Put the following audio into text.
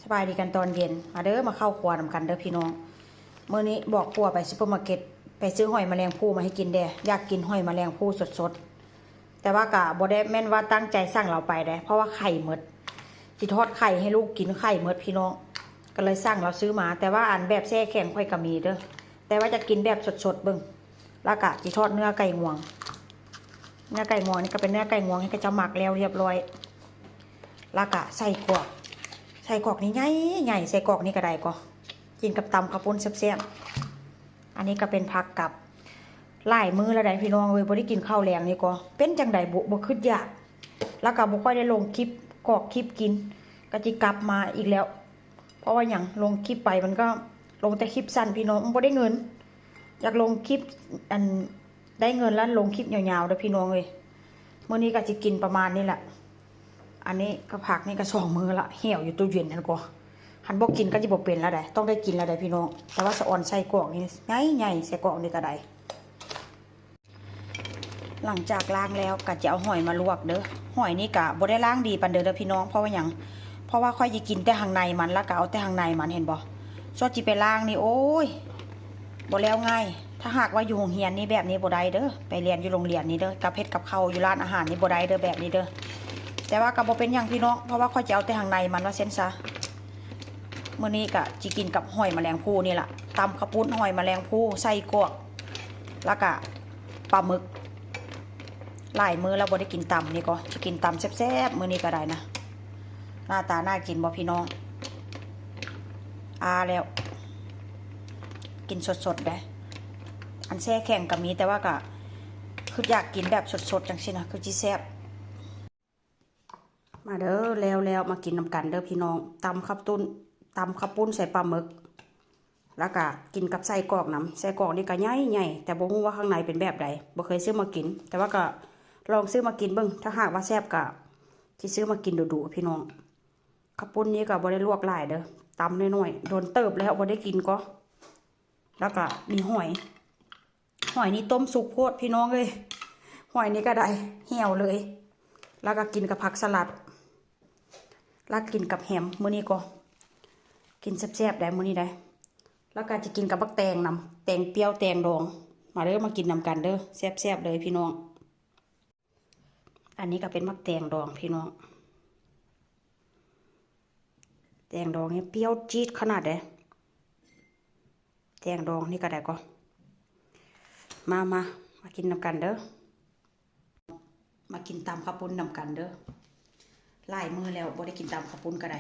ສະບາຍດີກັນຕອນເຢັນ ມາເດີ ມາເຂົ້າຄົວນຳກັນເດີພີ່ນ້ອງ. ມື້ນີ້ບອກຜົວໄປຊຸບເປີມາເກັດ ໄປຊື້ຫອຍມະແລງພູມາໃຫ້ກິນແດ່ ຢາກກິນຫອຍມະແລງພູສົດໆ. ແຕ່ວ່າກະບໍ່ໄດ້ແມ່ນວ່າຕັ້ງໃຈສັ່ງລາວໄປເດ້ ເພາະວ່າໄຂ່ໝົດ ຊິທອດໄຂ່ໃຫ້ລູກກິນ ໄຂ່ໝົດພີ່ນ້ອງ ກໍເລີຍສັ່ງລາວຊື້ມາ. ແຕ່ວ່າອັນແບບແຊ່ແຂງຂ້ອຍກໍມີເດີ ແຕ່ວ່າຈະກິນແບບສົດໆເບິ່ງ. ແລ້ວກະຊິທອດເນື້ອໄກ່ງວງ ເນື້ອໄກ່ງວງນີ້ກໍເປັນເນື້ອໄກ່ງວງທີ່ເຂົາເຈົ້າໝັກແລ້ວຮຽບຮ້ອຍ. ແລ້ວກະໄສ້ກອກ ໄສ້ກອກນີ້ໃຫຍ່ໆ ໄສ້ກອກນີ້ກໍໄດ້ກໍ ກິນກັບຕຳເຂົ້າປຸ້ນແຊບໆ. ອັນນີ້ກໍເປັນຜັກກັບ ຫຼາຍມື້ແລ້ວໃດ໋ພີ່ນ້ອງເອີຍ ບໍ່ໄດ້ກິນເຂົ້າແລງນີ້ກໍ ເປັນຈັ່ງໃດບຸ ບໍ່ຄຶດຢາກ ແລ້ວກໍບໍ່ຄ່ອຍໄດ້ລົງຄລິບກອກຄລິບກິນ ກໍຊິກັບມາອີກແລ້ວ. ເພາະວ່າຫຍັງ ລົງຄລິບໄປມັນກໍລົງແຕ່ຄລິບສັ້ນພີ່ນ້ອງ ມັນບໍ່ໄດ້ເງິນ. ຢາກລົງຄລິບອັນ ໄດ້ເງິນແລ້ວລົງຄລິບຍາວໆເດີພີ່ນ້ອງເອີຍ. ມື້ນີ້ກໍຊິກິນປະມານນີ້ແຫຼະ. ອັນນີ້ກໍ ຜັກນີ້ກໍສອງມື້ລະ ແຫ້ວຢູ່ຕູ້ເຢັນຫັ້ນກໍ ຄັນບໍ່ກິນກໍຊິບໍ່ເປັນແລ້ວໃດ໋ ຕ້ອງໄດ້ກິນແລ້ວໃດ໋ພີ່ນ້ອງ. ແຕ່ວ່າສະອອນໄສ້ກອກນີ້ໃຫຍ່ໆ ໄສ້ກອກນີ້ກໍໄດ້. ຫຼັງຈາກລ້າງແລ້ວກໍຈະເອົາຫອຍມາລວກເດີ. ຫອຍນີ້ກໍບໍ່ໄດ້ລ້າງດີປານໃດເດີພີ່ນ້ອງ ເພາະວ່າຫຍັງ ເພາະວ່າຂ້ອຍຊິກິນແຕ່ຂ້າງໃນມັນ ແລ້ວກໍເອົາແຕ່ຂ້າງໃນມັນ ເຫັນບໍ່? ສ່ວນຊິໄປລ້າງນີ້ ໂອ້ຍ ບໍ່ແລ້ວງ່າຍ. ຖ້າຫາກວ່າຢູ່ໂຮງຮຽນນີ້ແບບນີ້ບໍ່ໄດ້ເດີ ໄປຮຽນຢູ່ໂຮງຮຽນນີ້ເດີ ກັບເຮັດກັບເຂົ້າຢູ່ຮ້ານອາຫານນີ້ບໍ່ໄດ້ເດີ ແບບນີ້ເດີ. ແຕ່ວ່າກໍບໍ່ເປັນຫຍັງພີ່ນ້ອງ ເພາະວ່າຂ້ອຍຈະເອົາແຕ່ຂ້າງໃນມັນວ່າຊັ້ນຊະ. ມື້ນີ້ກໍຊິກິນກັບຫອຍມະແລງພູນີ້ລະ ຕຳເຂົ້າປຸ້ນ ຫອຍມະແລງພູ ໄສ້ກອກ ແລ້ວກະປາໝຶກ. ຫຼາຍມື້ແລ້ວບໍ່ໄດ້ກິນຕຳ ນີ້ກໍຊິກິນຕຳແຊບໆ ມື້ນີ້ກໍໄດ້ນະ. ໜ້າຕາໜ້າກິນບໍ່ພີ່ນ້ອງ? ອາແລ້ວ ກິນສົດໆໄດ໋. ອັນແຊ່ແຂງກໍມີ ແຕ່ວ່າກໍຄຶດຢາກກິນແບບສົດໆ ຈັ່ງຊີ້ນະ ຄືຊິແຊບ. ມາເດີ ແລ້ວໆ ມາກິນນຳກັນເດີພີ່ນ້ອງ. ຕຳເຂົ້າປຸ້ນ ຕຳເຂົ້າປຸ້ນໃສ່ປາໝຶກ ແລ້ວກະກິນກັບໄສ້ກອກນຳ. ໄສ້ກອກນີ້ກະໃຫຍ່ໆ ແຕ່ບໍ່ຮູ້ວ່າຂ້າງໃນເປັນແບບໃດ ບໍ່ເຄີຍຊື້ມາກິນ ແຕ່ວ່າກະລອງຊື້ມາກິນເບິ່ງ ຖ້າຫາກວ່າແຊບກະຊິຊື້ມາກິນດຸໆ ພີ່ນ້ອງ. ເຂົ້າປຸ້ນນີ້ກະບໍ່ໄດ້ລວກຫຼາຍເດີ ຕຳນ້ອຍໆ ດົນເຕີບແລ້ວບໍ່ໄດ້ກິນກໍ. ແລ້ວກະມີຫອຍ ຫອຍນີ້ຕົ້ມສຸກໂພດພີ່ນ້ອງເອີຍ ຫອຍນີ້ກໍໄດ້ ແຫ້ວເລີຍ. ແລ້ວກໍກິນກັບຜັກສະຫຼັດ ແລ້ວກິນກັບແຮມ ມື້ນີ້ກໍກິນແຊບໆໄດ໋ ມື້ນີ້ໄດ໋. ແລ້ວກໍຈະກິນກັບບັກແຕງນຳ ແຕງປ່ຽວ ແຕງດອງ. ມາເດີ ມາກິນນຳກັນເດີ ແຊບໆເລີຍພີ່ນ້ອງ. ອັນນີ້ກໍເປັນໝາກແຕງດອງພີ່ນ້ອງ ແຕງດອງນີ້ປ່ຽວຈີດຂະໜາດເດ້. ແຕງດອງນີ້ກໍໄດ້ກໍ ມາ ມາ ມາກິນນຳກັນເດີ ມາກິນຕຳເຂົ້າປຸ້ນນຳກັນເດີ. ຫຼາຍມື້ແລ້ວບໍ່ໄດ້ກິນຕຳເຂົ້າປຸ້ນກໍໄດ້.